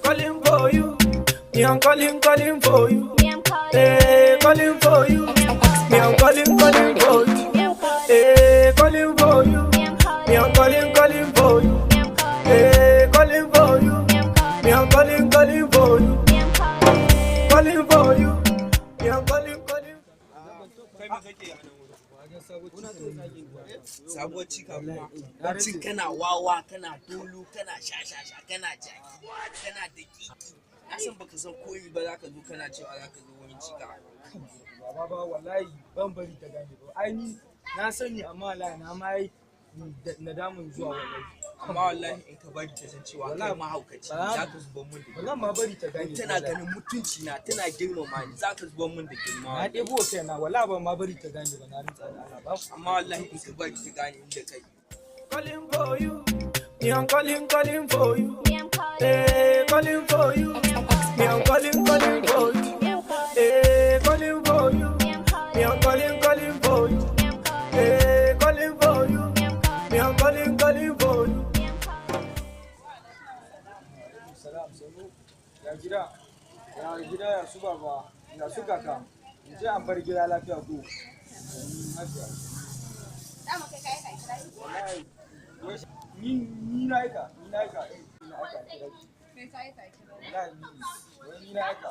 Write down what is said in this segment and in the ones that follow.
Calling for you. Me, I'm calling, calling for you. Me, I'm calling. Hey, calling for you. Me, I'm calling, calling for you. Me, I'm calling. Hey, calling for you. Me, I'm calling. Me, I'm calling, calling for you. Me, I'm calling. Hey, calling for you. Me, I'm calling. Me, I'm calling, calling for you. Me, I'm calling. Calling for you. Me, I'm calling, calling. Kai, me kake a nan wurin? Sabuwar cika kuma? Bacin kana wawa, kana dolo, kana shashasha, kana jaki, kana daƙiƙi. Na san baka san komi ba, zaka zo kana cewa zaka zo wurin cika. Baba ba, wallahi ban bari ta gane ba. Ai ni na sani, amma wallahi na ma yi nadamun zuwa, wallahi. Amma wallahi in ka bari ta san cewa kai Wallahi mahaukaci ne, ba- zaka zubar mun da Ba zan ma bari ta gane. girma. Tana ganin mutunci na, tana girmama ni, zaka zubar mun da girma Na wallahi. ɗebo kaina, wallahi ban ma bari ta gane ba, na rantsa da Allah ba. Amma wallahi in ka bari ta gane inda kai Calling for you. Me, I'm calling, calling for you. Me, I'm calling. Hey, calling for you. Me, I'm calling, calling for you. Me, I'm calling. Hey, calling for you. Me, I'm calling. Me, I'm calling, calling for you. Me, I'm calling. Hey, calling for you. Me, I'm calling. Me, I'm calling, calling for you. Me, I'm calling. Salam, sanu. Ya gida? Ya gida, ya su baba, ya su kaka? In ce an bar gida lafiya ko? Lafiya. Dama kai kai kai kai. Wallahi wai ni na aika, ni na aika, eh, ni na aika kira ki. Me kai kai kira? Wallahi ni ne. Wai ni na aika.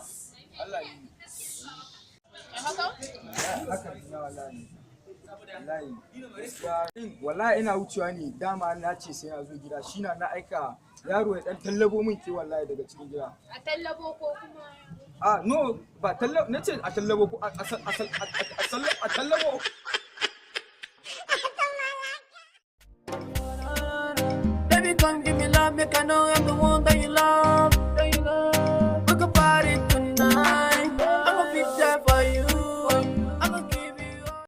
Allah, ni ne. Haka? Haka ne na, wallahi. Wallahi gaskiya, wallahi ina wucewa ne, dama na ce sai na zo gida, shi na na aika yaro ya dan tallabo min ke, wallahi, daga cikin gida. A tallabo ko kuma? A no, ba tallabo na ce, a tallabo ko a a a a tallabo.